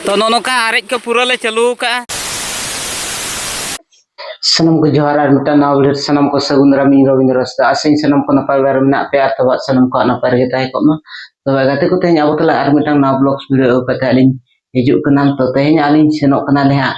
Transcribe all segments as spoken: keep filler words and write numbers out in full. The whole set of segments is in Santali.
ᱛᱚ, ᱱᱚᱜᱼᱚ ᱱᱚᱝᱠᱟ ᱟᱨᱮᱡ ᱠᱚ ᱯᱩᱨᱟᱹ ᱞᱮ ᱪᱟᱹᱞᱩ ᱟᱠᱟᱫᱼᱟ᱾ ᱥᱟᱱᱟᱢ ᱠᱚ ᱡᱚᱦᱟᱨ ᱟᱨ ᱢᱤᱫᱴᱟᱝ ᱱᱟᱣᱟ video ᱨᱮ ᱥᱟᱱᱟᱢ ᱠᱚ ᱥᱟᱹᱜᱩᱱ ᱫᱟᱨᱟᱢ᱾ ᱤᱧ ᱨᱚᱵᱤᱱᱫᱨᱚ ᱦᱟᱸᱥᱫᱟ, ᱟᱥᱟᱧ ᱥᱟᱱᱟᱢ ᱠᱚ ᱱᱟᱯᱟᱭ ᱵᱟᱲᱟ ᱨᱮ ᱢᱮᱱᱟᱜ ᱯᱮᱭᱟ ᱟᱨ ᱛᱚᱵᱟᱜ ᱥᱟᱱᱟᱢ ᱠᱚᱣᱟᱜ ᱱᱟᱯᱟᱭ ᱨᱮᱜᱮ ᱛᱟᱦᱮᱸ ᱠᱚᱜ ᱢᱟ᱾ ᱛᱚᱵᱮ ᱜᱟᱛᱮ ᱠᱚ, ᱛᱮᱦᱮᱧ ᱟᱵᱚ ᱛᱟᱞᱟ ᱟᱨ ᱢᱤᱫᱴᱟᱝ ᱱᱟᱣᱟ vlogs video ᱟᱹᱜᱩ ᱠᱟᱛᱮ ᱟᱹᱞᱤᱧ ᱦᱤᱡᱩᱜ ᱠᱟᱱᱟ᱾ ᱛᱚ ᱛᱮᱦᱮᱧ ᱟᱹᱞᱤᱧ ᱥᱮᱱᱚᱜ ᱠᱟᱱᱟᱞᱮ ᱦᱟᱸᱜ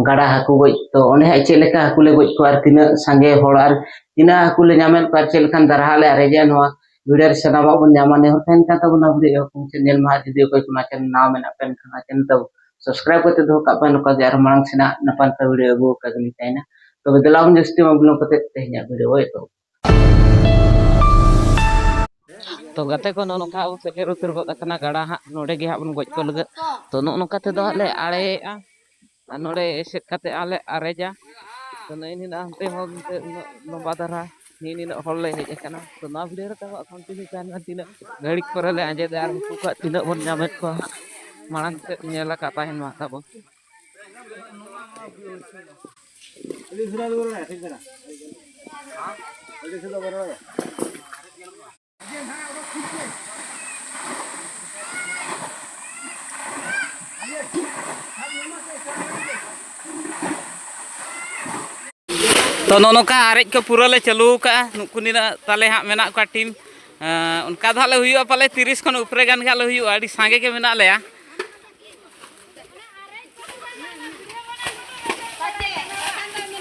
ᱜᱟᱰᱟ ᱦᱟᱹᱠᱩ ᱜᱚᱡ᱾ ᱛᱚ ᱚᱸᱰᱮ ᱦᱟᱸᱜ ᱪᱮᱫ ᱞᱮᱠᱟ ᱦᱟᱹᱠᱩ ᱞᱮ ᱜᱚᱡ ᱠᱚᱣᱟ ᱟᱨ ᱛᱤᱱᱟᱹᱜ ᱥᱟᱸᱜᱮ ᱦᱚᱲ ᱟᱨ ᱛᱤᱱᱟᱹᱜ ᱦᱟᱹᱠᱩ ᱞᱮ ᱧᱟᱢᱮᱫ ᱠᱚᱣᱟ ᱟᱨ ᱪᱮᱫ ᱞᱮᱠᱟᱱ ᱫᱟᱨᱦᱟ ᱞᱮ ᱟᱨᱮᱡᱟ, ᱱᱚᱣᱟ video ᱨᱮ ᱥᱟᱱᱟᱢᱟᱜ ᱵᱚᱱ ᱧᱟᱢᱟ᱾ ᱱᱮᱦᱚᱨ ᱛᱟᱦᱮᱱ ᱠᱟᱱ ᱛᱟᱵᱚᱱᱟ video ᱠᱚ ᱧᱮᱞ ᱢᱟ, ᱡᱩᱫᱤ ᱚᱠᱚᱭ ᱠᱚ ᱱᱚᱣᱟ channel ᱱᱟᱣᱟ ᱢᱮᱱᱟᱜ ᱯᱮ ᱮᱱᱠᱷᱟᱱ ᱱᱚᱣᱟ channel ᱛᱟᱵᱚ subscribe ᱠᱟᱛᱮ ᱫᱚᱦᱚ ᱠᱟᱜ ᱯᱮ, ᱱᱚᱝᱠᱟ ᱜᱮ ᱟᱨ ᱢᱟᱲᱟᱝ ᱥᱮᱱᱟᱜ ᱱᱟᱯᱟᱭ ᱱᱟᱯᱟᱭ video ᱟᱹᱜᱩ ᱟᱠᱟ ᱜᱮᱞᱤᱧ ᱛᱟᱦᱮᱱᱟ᱾ ᱛᱚᱵᱮ ᱫᱮᱞᱟ ᱵᱚᱱ ᱡᱟᱹᱥᱛᱤ ᱵᱟᱝ ᱵᱤᱞᱚᱢ ᱠᱟᱛᱮ ᱛᱮᱦᱮᱧᱟᱜ video ᱮᱛᱚᱦᱚᱵ᱾ ᱛᱚ ᱜᱟᱛᱮ ᱠᱚ, ᱱᱚᱜᱼᱚ ᱱᱚᱝᱠᱟ ᱟᱵᱚ ᱥᱮᱴᱮᱨ ᱩᱛᱟᱹᱨ ᱜᱚᱫ ᱟᱠᱟᱱᱟ ᱜᱟᱰᱟ ᱦᱟᱸᱜ, ᱱᱚᱰᱮ ᱜᱮ ᱦᱟᱸᱜ ᱵᱚᱱ ᱜᱚᱡ ᱠᱚ ᱞᱟᱹᱜᱤᱫ᱾ ᱛᱚ ᱱᱚᱜᱼᱚ ᱱᱚᱝᱠᱟ ᱛᱮᱫᱚ ᱦᱟᱸᱜ ᱞᱮ ᱟᱲᱮᱭᱮᱜᱼᱟ᱾ ᱟᱨ ᱱᱚᱰᱮ ᱮᱥᱮᱫ ᱠᱟᱛᱮ ᱟᱞᱮ ᱟᱨᱮᱡᱟ᱾ ᱛᱚ ᱱᱚᱜᱼᱚᱭ ᱱᱤᱱᱟᱹᱜ ᱦᱟᱱᱛᱮ ᱦᱚᱸ ᱱᱤᱱᱟᱹᱜ ᱞᱚᱢᱵᱟ ᱫᱷᱟᱨᱟ, ᱱᱤᱱ ᱱᱤᱱᱟᱹᱜ ᱦᱚᱲ ᱞᱮ ᱦᱮᱡ ᱟᱠᱟᱱᱟ᱾ ᱛᱚ ᱱᱚᱣᱟ video ᱨᱮ ᱛᱟᱵᱚ continue ᱛᱟᱦᱮᱱ ᱢᱟ, ᱛᱤᱱᱟᱹᱜ ᱜᱷᱟᱹᱲᱤᱡ ᱯᱚᱨᱮ ᱞᱮ ᱟᱸᱡᱮᱫᱟ ᱟᱨ ᱩᱱᱠᱩ ᱠᱚᱣᱟᱜ ᱛᱤᱱᱟᱹᱜ ᱵᱚᱱ ᱧᱟᱢᱮᱫ ᱠᱚᱣᱟ ᱦᱟᱸᱜ, ᱢᱟᱲᱟᱝ ᱥᱮᱫ ᱧᱮᱞ ᱟᱠᱟᱫ ᱛᱟᱦᱮᱱ ᱢᱟ ᱛᱟᱵᱚ᱾ ᱛᱚ ᱱᱚᱜᱼᱚ ᱱᱚᱝᱠᱟ ᱟᱨᱮᱡ ᱠᱚ ᱯᱩᱨᱟᱹ ᱞᱮ ᱪᱟᱹᱞᱩ ᱟᱠᱟᱫᱼᱟ᱾ ᱱᱩᱠᱩ ᱱᱤᱱᱟᱹᱜ ᱛᱟᱞᱮ ᱦᱟᱸᱜ ᱢᱮᱱᱟᱜ ᱠᱚᱣᱟ team᱾ ᱮᱸ, ᱚᱱᱠᱟ ᱫᱚ ᱦᱟᱸᱜ ᱞᱮ ᱦᱩᱭᱩᱜᱼᱟ ᱯᱟᱞᱮ ᱛᱤᱨᱤᱥ ᱠᱷᱚᱱ ᱩᱯᱨᱮ ᱜᱟᱱ ᱜᱮ ᱦᱟᱸᱜ ᱞᱮ ᱦᱩᱭᱩᱜᱼᱟ, ᱟᱹᱰᱤ ᱥᱟᱸᱜᱮ ᱜᱮ ᱢᱮᱱᱟᱜ ᱞᱮᱭᱟ᱾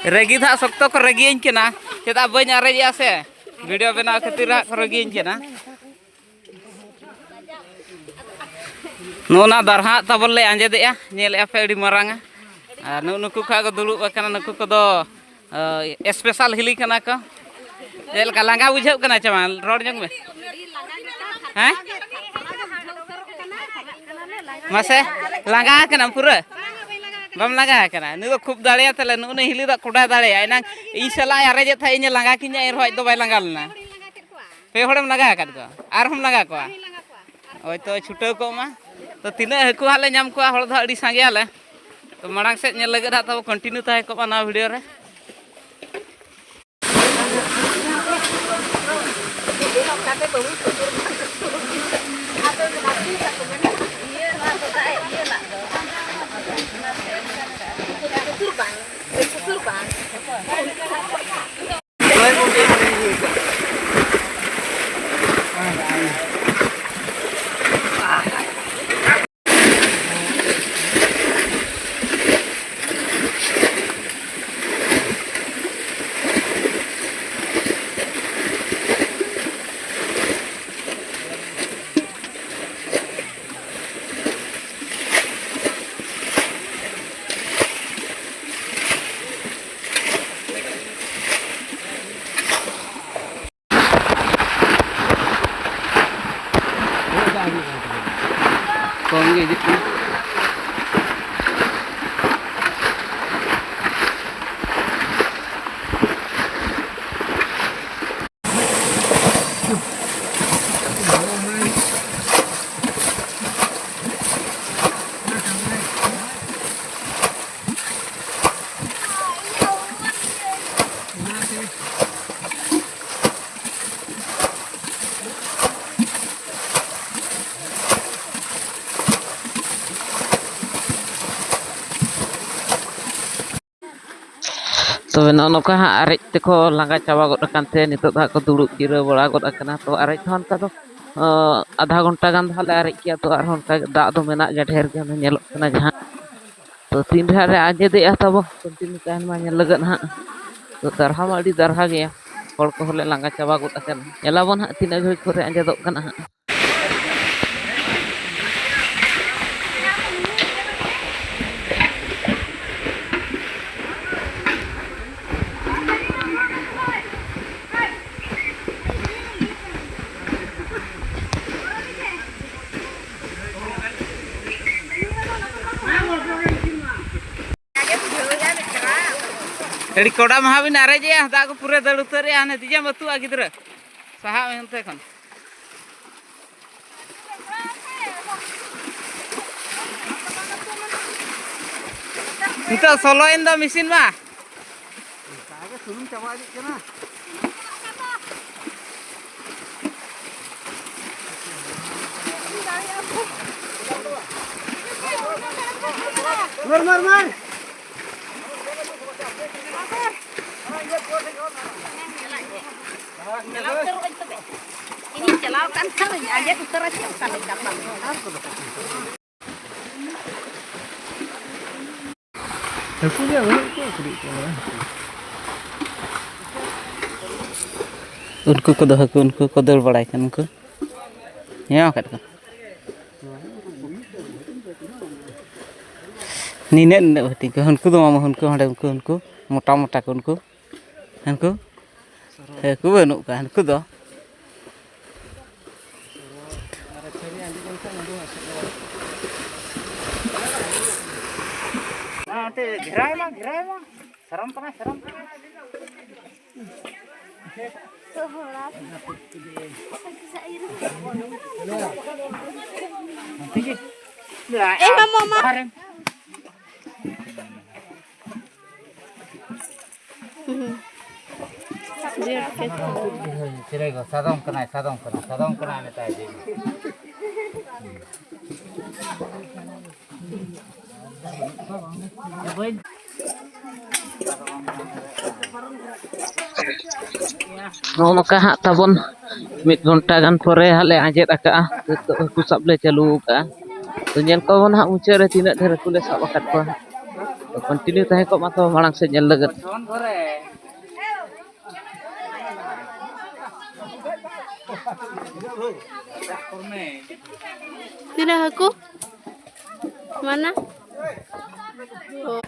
ᱨᱟᱹᱜᱤ ᱫᱚ ᱦᱟᱸᱜ ᱥᱚᱠᱛᱚ ᱠᱚ ᱨᱟᱹᱜᱤᱭᱟᱹᱧ ᱠᱟᱱᱟ, ᱪᱮᱫᱟᱜ ᱵᱟᱹᱧ ᱟᱨᱮᱡᱮᱜᱼᱟ ᱥᱮ, video ᱵᱮᱱᱟᱣ ᱠᱷᱟᱹᱛᱤᱨ ᱦᱟᱸᱜ ᱠᱚ ᱨᱟᱹᱜᱤᱭᱟᱹᱧ ᱠᱟᱱᱟ᱾ ᱱᱚᱜᱼᱚ ᱱᱟ ᱫᱟᱨᱦᱟ ᱛᱟᱵᱚᱱ ᱞᱮ ᱟᱸᱡᱮᱫᱮᱜᱼᱟ, ᱧᱮᱞᱮᱜᱼᱟ ᱯᱮ ᱟᱹᱰᱤ ᱢᱟᱨᱟᱝᱟ᱾ ᱟᱨ ᱱᱩᱜᱼᱩ ᱱᱩᱠᱩ ᱠᱚ ᱦᱟᱸᱜ ᱠᱚ ᱫᱩᱲᱩᱵ ᱟᱠᱟᱱᱟ, ᱱᱩᱠᱩ ᱠᱚᱫᱚ, ᱚ, special ᱦᱤᱞᱤ ᱠᱟᱱᱟ ᱠᱚ᱾ ᱪᱮᱫ ᱞᱮᱠᱟ ᱞᱟᱸᱜᱟ ᱵᱩᱡᱷᱟᱹᱜ ᱠᱟᱱᱟ ᱪᱮ ᱵᱟᱝ? ᱨᱚᱲ ᱧᱚᱜ ᱢᱮ᱾ ᱦᱮᱸ? ᱢᱟᱥᱮ, ᱞᱟᱸᱜᱟ ᱟᱠᱟᱱᱟᱢ ᱯᱩᱨᱟᱹ? ᱵᱟᱢ ᱞᱟᱸᱜᱟ ᱟᱠᱟᱱᱟ? ᱱᱩᱭ ᱫᱚ ᱠᱷᱩᱵ ᱫᱟᱲᱮᱭᱟ ᱛᱟᱞᱮ, ᱱᱩᱜᱼᱩ ᱱᱩᱭ ᱦᱤᱞᱤ ᱫᱚ ᱠᱚᱰᱟ ᱫᱟᱲᱮᱭᱟ᱾ ᱮᱱᱟᱝ ᱤᱧ ᱥᱟᱞᱟᱜ ᱮ ᱟᱨᱮᱡᱮᱫ ᱛᱟᱦᱮᱸᱫ, ᱤᱧᱮ ᱞᱟᱸᱜᱟ ᱠᱤᱧᱟ, ᱮᱱ ᱨᱮᱦᱚᱸ ᱟᱡ ᱫᱚ ᱵᱟᱭ ᱞᱟᱸᱜᱟ ᱞᱮᱱᱟ᱾ ᱯᱮ ᱦᱚᱲᱮᱢ ᱞᱟᱸᱜᱟ ᱟᱠᱟᱫ ᱠᱚᱣᱟ, ᱟᱨᱦᱚᱸᱢ ᱞᱟᱸᱜᱟ ᱠᱚᱣᱟ᱾ ᱦᱳᱭ ᱛᱚ, ᱪᱷᱩᱴᱟᱹᱣ ᱠᱚᱜ ᱢᱟ᱾ ᱛᱚ ᱛᱤᱱᱟᱹᱜ ᱦᱟᱹᱠᱩ ᱦᱟᱸᱜ ᱞᱮ ᱧᱟᱢ ᱠᱚᱣᱟ, ᱦᱚᱲ ᱫᱚ ᱦᱟᱸᱜ ᱟᱹᱰᱤ ᱥᱟᱸᱜᱮᱭᱟᱞᱮ᱾ ᱛᱚ ᱢᱟᱲᱟᱝ ᱥᱮᱫ ᱧᱮᱞ ᱞᱟᱹᱜᱤᱫ ᱦᱟᱸᱜ ᱛᱟᱵᱚ continue ᱛᱟᱦᱮᱸ ᱠᱚᱜ ᱢᱟ ᱱᱚᱣᱟ video ᱨᱮ᱾ ᱠᱚᱢ ᱜᱮ ᱦᱤᱡᱩᱜ ᱠᱟᱱᱟ᱾ ᱛᱚᱵᱮ ᱱᱚᱜᱼᱚ ᱱᱚᱝᱠᱟ ᱦᱟᱸᱜ ᱟᱨᱮᱡ ᱛᱮᱠᱚ ᱞᱟᱸᱜᱟ ᱪᱟᱵᱟ ᱜᱚᱫ ᱟᱠᱟᱱ ᱛᱮ ᱱᱤᱛᱚᱜ ᱫᱚ ᱦᱟᱸᱜ ᱠᱚ ᱫᱩᱲᱩᱵ ᱡᱤᱨᱟᱹᱣ ᱵᱟᱲᱟ ᱜᱚᱫ ᱟᱠᱟᱱᱟ᱾ ᱛᱚ ᱟᱨᱮᱡ ᱦᱚᱸ ᱚᱱᱠᱟ ᱫᱚ, ᱟᱸ, ᱟᱫᱷᱟ ᱜᱷᱚᱱᱴᱟ ᱜᱟᱱ ᱫᱚ ᱦᱟᱸᱜ ᱞᱮ ᱟᱨᱮᱡ ᱠᱮᱜᱼᱟ᱾ ᱛᱚ ᱟᱨᱦᱚᱸ ᱚᱱᱠᱟ ᱫᱟᱜ ᱫᱚ ᱢᱮᱱᱟᱜ ᱜᱮᱭᱟ, ᱰᱷᱮᱨ ᱜᱮ ᱚᱱᱟ ᱧᱮᱞᱚᱜ ᱠᱟᱱᱟ ᱡᱟᱦᱟᱸ᱾ ᱛᱚ ᱛᱤᱱ ᱨᱮ ᱦᱟᱸᱜ ᱞᱮ ᱟᱸᱡᱮᱫᱮᱜᱼᱟ ᱛᱟᱵᱚ, ᱠᱚᱱᱴᱤᱱᱤᱭᱩ ᱛᱟᱦᱮᱱ ᱢᱟ ᱧᱮᱞ ᱞᱟᱹᱜᱤᱫ ᱦᱟᱸᱜ᱾ ᱛᱚ ᱫᱟᱨᱦᱟ ᱢᱟ ᱟᱹᱰᱤ ᱫᱟᱨᱦᱟ ᱜᱮᱭᱟ, ᱦᱚᱲ ᱠᱚᱦᱚᱸ ᱞᱮ ᱞᱟᱸᱜᱟ ᱪᱟᱵᱟ ᱜᱚᱫ ᱟᱠᱟᱱᱟ᱾ ᱧᱮᱞᱟᱵᱚᱱ ᱦᱟᱸᱜ ᱛᱤᱱᱟᱹᱜ ᱜᱷᱟᱹᱲᱤᱡ ᱠᱚᱨᱮ ᱟᱸᱡᱮᱫᱚᱜ ᱠᱟᱱᱟ ᱦᱟᱸᱜ᱾ ᱟᱹᱰᱤ ᱠᱚᱰᱟ ᱢᱟᱦᱟ ᱵᱤᱱ ᱟᱨᱮᱡᱮᱜᱼᱟ, ᱫᱟᱜ ᱠᱚ ᱯᱩᱨᱟᱹ ᱫᱟᱹᱲ ᱩᱛᱟᱹᱨᱮᱜᱼᱟ᱾ ᱦᱟᱱᱮ ᱛᱤᱡᱮᱢ ᱟᱹᱛᱩᱜᱼᱟ ᱜᱤᱫᱽᱨᱟᱹ, ᱥᱟᱦᱟᱜ ᱢᱮ ᱚᱱᱛᱮ ᱠᱷᱚᱱ᱾ ᱱᱤᱛᱚᱜ ᱥᱚᱞᱚᱭᱮᱱ ᱫᱚ ᱢᱮᱥᱤᱱ ᱢᱟ᱾ ᱚᱱᱠᱟ ᱜᱮ ᱥᱩᱱᱩᱢ ᱪᱟᱵᱟ ᱤᱫᱤᱜ ᱠᱟᱱᱟ᱾ ᱢᱟᱨ, ᱢᱟᱨ, ᱢᱟᱨ᱾ ᱪᱟᱞᱟᱣ ᱩᱛᱟᱹᱨᱚᱜ ᱟᱹᱧ ᱛᱚᱵᱮ᱾ ᱤᱧᱤᱧ ᱪᱟᱞᱟᱣ ᱟᱠᱟᱱ ᱠᱷᱟᱱ ᱟᱸᱡᱮᱫ ᱩᱛᱟᱹᱨᱟ ᱪᱮ ᱚᱠᱟ ᱞᱮᱠᱟ ᱯᱟᱞᱮ᱾ ᱦᱟᱹᱠᱩ ᱜᱮ ᱵᱟᱹᱱᱩᱜ ᱠᱚᱣᱟ, ᱠᱩᱲᱤᱫ ᱠᱚ ᱢᱮᱱᱟᱜᱼᱟ᱾ ᱩᱱᱠᱩ ᱠᱚᱫᱚ ᱦᱟᱹᱠᱩ, ᱩᱱᱠᱩ ᱠᱚ ᱫᱟᱹᱲ ᱵᱟᱲᱟᱭ ᱠᱟᱱ, ᱩᱱᱠᱩ ᱧᱟᱢ ᱟᱠᱟᱫ ᱠᱚᱣᱟ᱾ ᱱᱤᱱᱟᱹᱜ, ᱱᱤᱱᱟᱹᱜ ᱦᱟᱹᱴᱤᱧ ᱠᱚ, ᱩᱱᱠᱩ ᱫᱚ ᱢᱟᱢᱟ, ᱩᱱᱠᱩ ᱦᱟᱸᱰᱮ, ᱩᱱᱠᱩ, ᱩᱱᱠᱩ ᱢᱚᱴᱟ, ᱢᱚᱴᱟ ᱠᱚ, ᱩᱱᱠᱩ, ᱩᱱᱠᱩ ᱦᱟᱹᱠᱩ ᱵᱟᱹᱱᱩᱜ ᱠᱚᱣᱟ, ᱩᱱᱠᱩ ᱫᱚ᱾ ᱚᱱᱛᱮ ᱜᱷᱮᱨᱟᱭ ᱢᱟ, ᱜᱷᱮᱨᱟᱭ ᱢᱟ᱾ ᱥᱟᱨᱚᱢ ᱠᱟᱱᱟᱭ, ᱥᱟᱨᱚᱢ ᱠᱟᱱᱟᱭ᱾ ᱚᱱᱛᱮ ᱜᱮ᱾ ᱮ ᱢᱟᱢᱟ, ᱢᱟᱢᱟ᱾ ᱚᱠᱟᱨᱮ? ᱦᱩᱸ᱾ ᱪᱤᱞᱤ ᱜᱚ? ᱥᱟᱫᱚᱢ ᱠᱟᱱᱟᱭ, ᱥᱟᱫᱚᱢ ᱠᱟᱱᱟᱭ, ᱥᱟᱫᱚᱢ ᱠᱟᱱᱟᱭ ᱢᱮᱛᱟᱭ ᱫᱤᱧ᱾ ᱱᱚᱜᱼᱚ ᱱᱚᱝᱠᱟ ᱦᱟᱸᱜ ᱛᱟᱵᱚᱱ ᱢᱤᱫ ᱜᱷᱚᱱᱴᱟ ᱜᱟᱱ ᱯᱚᱨᱮ ᱦᱟᱸᱜ ᱞᱮ ᱟᱸᱡᱮᱫ ᱟᱠᱟᱜᱼᱟ᱾ ᱱᱤᱛᱚᱜ ᱦᱟᱹᱠᱩ ᱥᱟᱵ ᱞᱮ ᱪᱟᱹᱞᱩ ᱟᱠᱟᱜᱼᱟ᱾ ᱛᱚ, ᱧᱮᱞ ᱠᱚᱣᱟ ᱵᱚᱱ ᱦᱟᱸᱜ ᱢᱩᱪᱟᱹᱫ ᱨᱮ ᱛᱤᱱᱟᱹᱜ ᱰᱷᱮᱨ ᱦᱟᱹᱠᱩ ᱞᱮ ᱥᱟᱵ ᱟᱠᱟᱫ ᱠᱚᱣᱟ᱾ ᱛᱚ, continue ᱛᱟᱦᱮᱸ ᱠᱚᱜ ᱢᱟ ᱛᱚ ᱢᱟᱲᱟᱝ ᱥᱮᱫ ᱧᱮᱞ ᱞᱟᱹᱜᱤᱫ᱾ ᱛᱤᱱᱟᱹᱜ ᱦᱟᱹᱠᱩ? ᱢᱟᱱᱟ? ᱚ᱾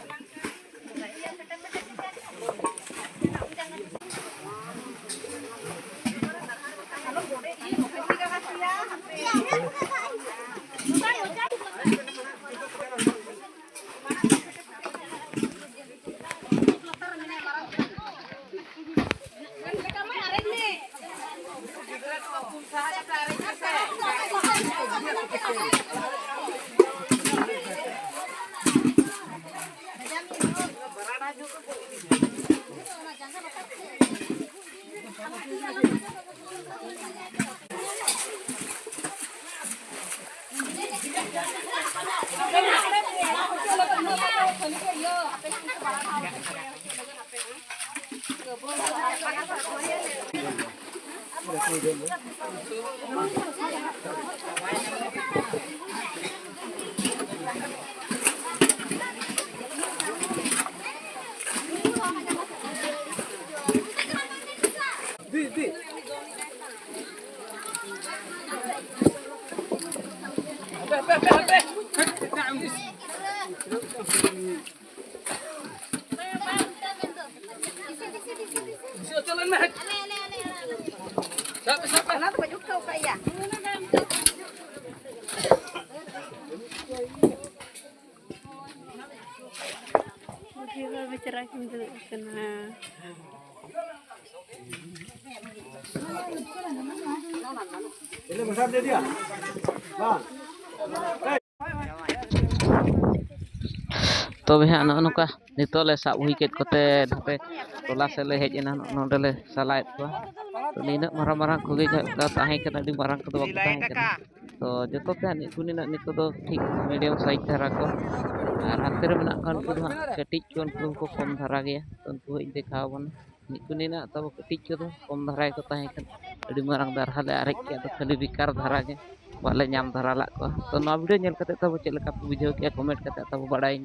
ᱠᱤᱱ ᱫᱩᱲᱩᱵ ᱠᱟᱱᱟ᱾ ᱛᱚᱵᱮ ᱦᱟᱸᱜ ᱱᱚᱜᱼᱚ ᱱᱚᱝᱠᱟ ᱱᱤᱛᱚᱜ ᱞᱮ ᱥᱟᱵ ᱦᱩᱭ ᱠᱮᱫ ᱠᱚᱛᱮ ᱱᱚᱛᱮ ᱴᱚᱞᱟ ᱥᱮᱫ ᱞᱮ ᱦᱮᱡ ᱮᱱᱟ, ᱱᱚᱜᱼᱚ ᱱᱚᱸᱰᱮ ᱞᱮ ᱥᱟᱞᱟᱭᱮᱫ ᱠᱚᱣᱟ᱾ ᱛᱚ ᱱᱤᱱᱟᱹᱜ ᱢᱟᱨᱟᱝ ᱢᱟᱨᱟᱝ ᱠᱚᱜᱮ ᱡᱟᱦᱟᱸ ᱛᱟᱦᱮᱸ ᱠᱟᱱᱟ, ᱟᱹᱰᱤ ᱢᱟᱨᱟᱝ ᱠᱚᱫᱚ ᱵᱟᱠᱚ ᱛᱟᱦᱮᱸ ᱠᱟᱱᱟ᱾ ᱛᱚ ᱡᱚᱛᱚ ᱛᱮ ᱦᱟᱸᱜ ᱱᱤᱠᱩ ᱱᱤᱱᱟᱹᱜ ᱱᱤᱠᱩ ᱫᱚ ᱴᱷᱤᱠ ᱢᱤᱰᱤᱭᱟᱢ ᱥᱟᱭᱤᱡᱽ ᱫᱷᱟᱨᱟ ᱠᱚ, ᱟᱨ ᱦᱟᱱᱛᱮ ᱨᱮ ᱢᱮᱱᱟᱜ ᱠᱚᱣᱟ ᱩᱱᱠᱩ ᱫᱚ ᱦᱟᱸᱜ ᱠᱟᱹᱴᱤᱡ ᱠᱚ, ᱩᱱᱠᱩ ᱦᱚᱸᱠᱚ ᱠᱚᱢ ᱫᱷᱟᱨᱟ ᱜᱮᱭᱟ᱾ ᱛᱚ ᱩᱱᱠᱩ ᱦᱚᱸ ᱤᱧ ᱫᱮᱠᱷᱟᱣ ᱟᱵᱚᱱᱟ᱾ ᱱᱤᱠᱩ ᱱᱤᱱᱟᱹᱜ ᱛᱟᱵᱚ ᱠᱟᱹᱴᱤᱡ ᱠᱚᱫᱚ ᱠᱚᱢ ᱫᱷᱟᱨᱟ ᱜᱮᱠᱚ ᱛᱟᱦᱮᱸ ᱠᱟᱱᱟ, ᱟᱹᱰᱤ ᱢᱟᱨᱟᱝ ᱫᱟᱨᱦᱟ ᱞᱮ ᱟᱨᱮᱡ ᱠᱮᱫ, ᱟᱫᱚ ᱠᱷᱟᱹᱞᱤ ᱵᱮᱠᱟᱨ ᱫᱷᱟᱨᱟ ᱜᱮ, ᱵᱟᱞᱮ ᱧᱟᱢ ᱫᱷᱟᱨᱟ ᱞᱮᱫ ᱠᱚᱣᱟ᱾ ᱛᱚ ᱱᱚᱣᱟ ᱵᱷᱤᱰᱤᱭᱳ ᱧᱮᱞ ᱠᱟᱛᱮ ᱛᱟᱵᱚ ᱪᱮᱫ ᱞᱮᱠᱟ ᱯᱮ ᱵᱩᱡᱷᱟᱹᱣ ᱠᱮᱜᱼᱟ, ᱠᱚᱢᱮᱱᱴ ᱠᱟᱛᱮ ᱛᱟᱵᱚ ᱵᱟᱲᱟᱭ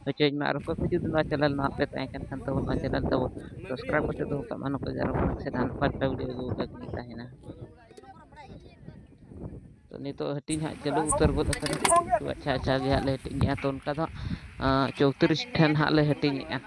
ᱦᱚᱪᱚᱧ ᱢᱟ᱾ ᱟᱨ ᱚᱠᱚᱭ ᱠᱚ ᱡᱩᱫᱤ ᱱᱚᱣᱟ ᱪᱮᱱᱮᱞ ᱱᱟᱣᱟ ᱯᱮ ᱛᱟᱦᱮᱸ ᱠᱟᱱ ᱠᱷᱟᱱ ᱛᱟᱵᱚ ᱱᱚᱣᱟ ᱪᱮᱱᱮᱞ ᱛᱟᱵᱚ ᱥᱟᱵᱥᱠᱨᱟᱭᱤᱵ ᱠᱟᱛᱮ ᱫᱚᱦᱚ ᱠᱟᱜ ᱢᱟ, ᱱᱚᱝᱠᱟ ᱜᱮ ᱟᱨᱚ ᱢᱟᱲᱟᱝ ᱥᱮᱫ ᱦᱟᱸᱜ ᱱᱟᱯᱟᱭ ᱱᱟᱯᱟᱭ ᱵᱷᱤᱰᱤᱭᱳ ᱟᱹᱜᱩ ᱠᱟᱜ ᱜᱮᱧ ᱛᱟᱦᱮᱱᱟ᱾ ᱛᱚ ᱱᱤᱛᱚᱜ ᱦᱟᱹᱴᱤᱧ ᱦᱟᱸᱜ ᱪᱟᱹᱞᱩ ᱩᱛᱟᱹᱨ ᱜᱚᱫ ᱟᱠᱟᱱᱟ᱾ ᱛᱚ ᱟᱪᱪᱷᱟ ᱟᱪᱪᱷᱟ ᱜᱮ ᱦᱟᱸᱜ ᱞᱮ ᱦᱟᱹᱴᱤᱧᱮᱜᱼᱟ᱾ ᱛᱚ ᱚᱱᱠᱟ ᱫᱚ ᱦᱟᱸᱜ, ᱟᱸ, ᱪᱳᱭᱛᱨᱤᱥ ᱴᱷᱮᱱ ᱦᱟᱸᱜ ᱞᱮ ᱦᱟᱹᱴᱤᱧᱮᱜᱼᱟ᱾